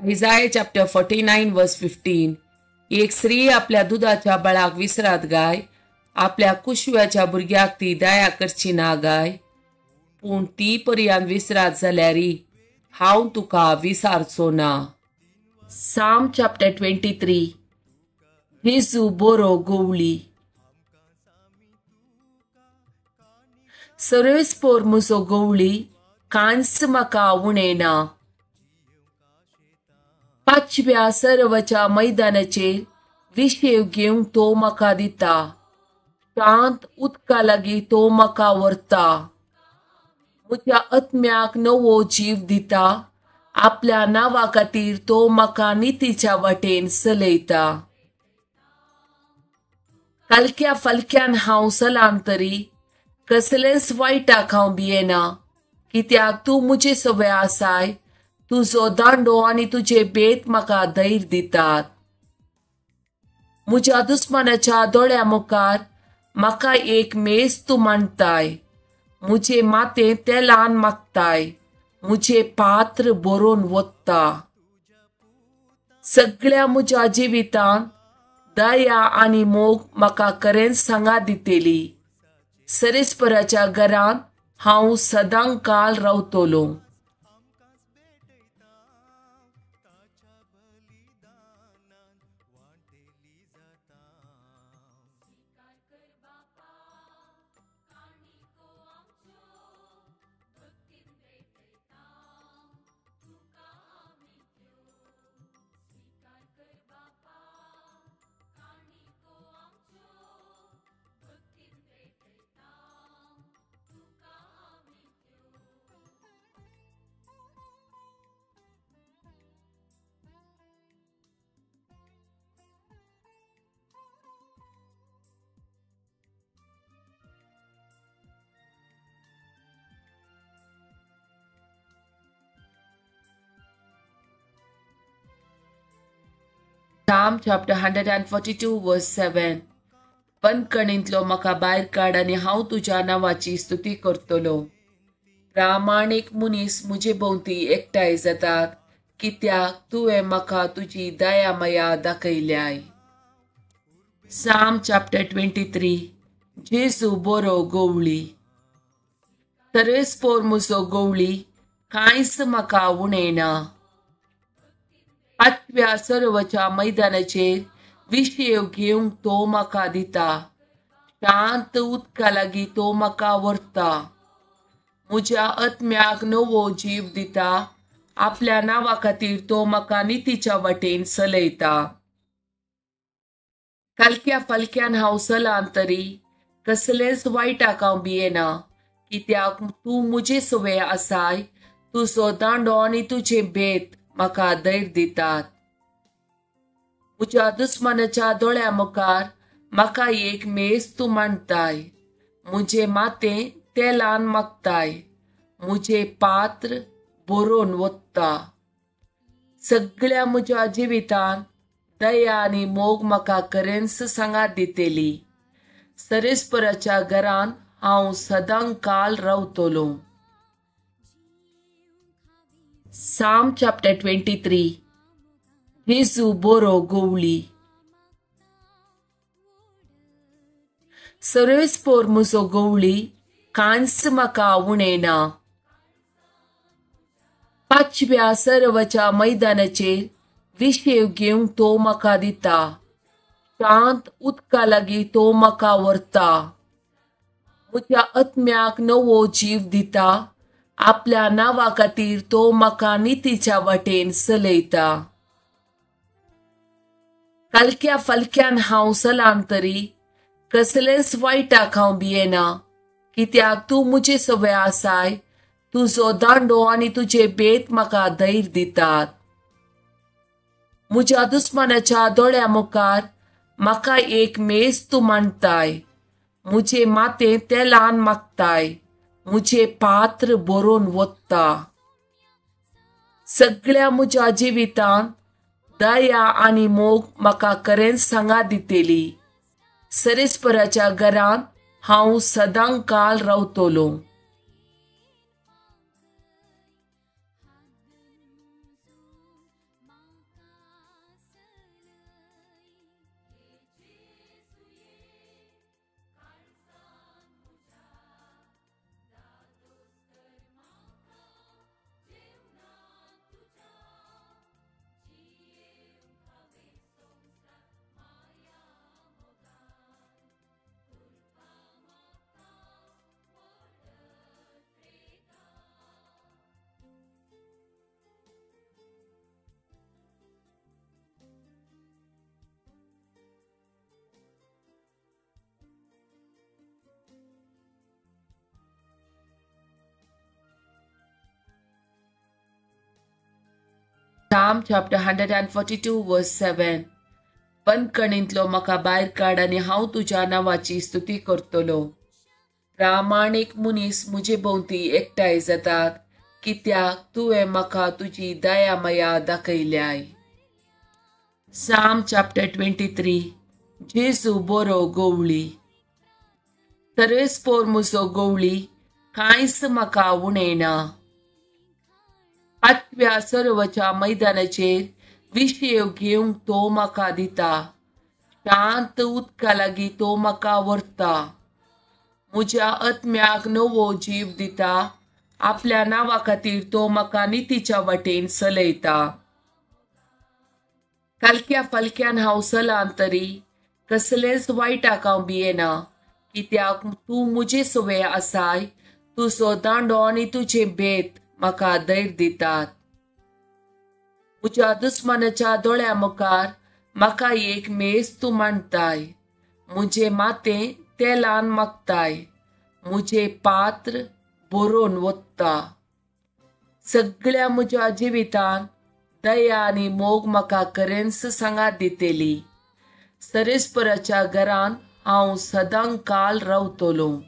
Isaiah chapter 49 verse 15. एक स्त्री आपल्या दुदाच्या बाळाक विसरात गाय, आपल्या कुशव्याच्या भुरग्याक ती दया करची ना गाय, पूण ती पर्यान विसरात जाल्यारी हांव तुका विसारचो ना. साम चॅप्टर 23. जेजू बरो गोवली. सर्वेस्पोर म्हजो गोवली, कांयच म्हाका उणें ना. पांचव्या सर्वच्या मैदानाचेर विशेव घेवंक तो म्हाका दिता, शांत उदका लागीं तो म्हाका व्हरता. म्हज्या आत्म्याक नवो जीव दिता, आपल्या नांवा खातीर तो म्हाका नितीच्या वाटेन चलयता. कालक्या फालक्यान हांव सलाम तरी कसलेंच वायटाक हांव भियेना, कित्याक तूं म्हजे सवय आसाय, तुजो दांडो आनी तुजे बेत म्हाका धैर्य दितात. म्हज्या दुस्मानाच्या दोळ्या मुखार म्हाका एक मेज तूं मांडताय, म्हजे माथें तेलान मागताय, म्हजें पात्र भरून वता. सगळ्या म्हज्या जिवितांत दया आनी मोग म्हाका खरेंच सांगात दितली. सरेस्पराच्या घरांत हांव सदां काल रावतलो. Psalm chapter 142 verse 7. बंदखणींतलो म्हाका भायर काड आनी हांव तुज्या नांवाची स्तुती करतलो. प्रामाणीक मनीस म्हजे भोंवती एकठांय जातात, कित्याक तुवें म्हाका तुजी दया माया दाखयल्याय. Psalm chapter 23. जेजू बरो गोवळी. सर्वेस्पोर म्हजो गोवळी, कांयच म्हाका उणें ना. पांचव्या सर्वच्या मैदानाचेर विशेव घेवंक तो म्हाका दिता, शांत उदका लागीं तो म्हाका व्हरता. म्हज्या आत्म्याक नवो जीव दिता, आपल्या नांवा खातीर तो म्हाका नितीच्या वाटेन चलयता. कालक्या फालक्यान हांव सलाम तरी कसलेंच वायटाक हांव भियेना, कित्याक तूं म्हजे सवय आसाय, तुजो दांडो आनी तुजें बेत म्हाका धैर्य दितात. म्हज्या दुस्मानाच्या दोळ्या मुखार म्हाका एक मेज तूं मांडताय, म्हजें माथें तेलान मागताय, म्हजें पात्र भरून वता. सगळ्या म्हज्या जिवितांत दया आनी मोग म्हाका खरेंच सांगात दितली. सरेस्पराच्या घरांत हांव सदां काल रावतलो. साम चॅप्टर 23. जेजू बरो गोवळी. सर्वेस्पोर म्हजो गोवळी, कांयच म्हाका उणें ना. पांचव्या सर्वच्या मैदानाचेर विशेव घेवंक तो म्हाका दिता, शांत उदका लागीं तो म्हाका व्हरता. म्हज्या आत्म्याक नवो जीव दिता, आपल्या नांवा खातीर तो म्हाका नितीच्या वाटेन चलयता. कालक्या फालक्यान हांव सलाम तरी कसलेंच वायटाक हांव भियेना, कित्याक तूं म्हजे सवय आसाय, तुजो दांडो आनी तुजे बेत म्हाका धैर्य दितात. म्हज्या दुस्मानाच्या दोळ्या मुखार म्हाका एक मेज तूं मांडताय, म्हजें माथें तेलान मागताय, म्हजें पात्र भरून वता. सगळ्या म्हज्या जिवितांत दया आनी मोग म्हाका खरेंच सांगात दितली. सरेस्पराच्या घरांत हांव सदां काल रावतलो. Psalm chapter 142 verse 7. बंदखणींतलो म्हाका भायर काड आनी हांव तुज्या नांवाची स्तुती करतलो. प्रामाणीक मनीस म्हजे भोंवती एकठांय जातात, कित्याक तुवें म्हाका तुजी दया माया दाखयल्याय. Psalm chapter 23. जेजू बरो गवळी. सर्वेस्पोर म्हजो गवळी, कांयच म्हाका उणयना. पाचव्या सरोवराच्या मैदानाचेर विशेव घेवंक तो म्हाका दिता. शांत उदका लागीं तो म्हाका व्हरता. म्हज्या आत्म्याक नवो जीव दिता. आपल्या नांवा खातीर तो म्हाका नितीच्या वाटेन चलयता. कालक्या फालक्यान हांव चलान तरी कसलेच वायटाक हांव भियेना, कित्याक तूं म्हजे सवे आसाय. तुजो दांडो आनी तुजें भेद म्हाका धैर्य दितात. म्हज्या दुस्मानाच्या दोळ्या मुखार म्हाका एक मेज तूं मांडताय. म्हजें माथें तेलान मागताय. म्हजें पात्र बरोवन वता. सगळ्या म्हज्या जिवितान दया आनी मोग म्हाका खरेंच सांगात दितली. सरेस्पराच्या घरान हांव सदां काल रावतलो.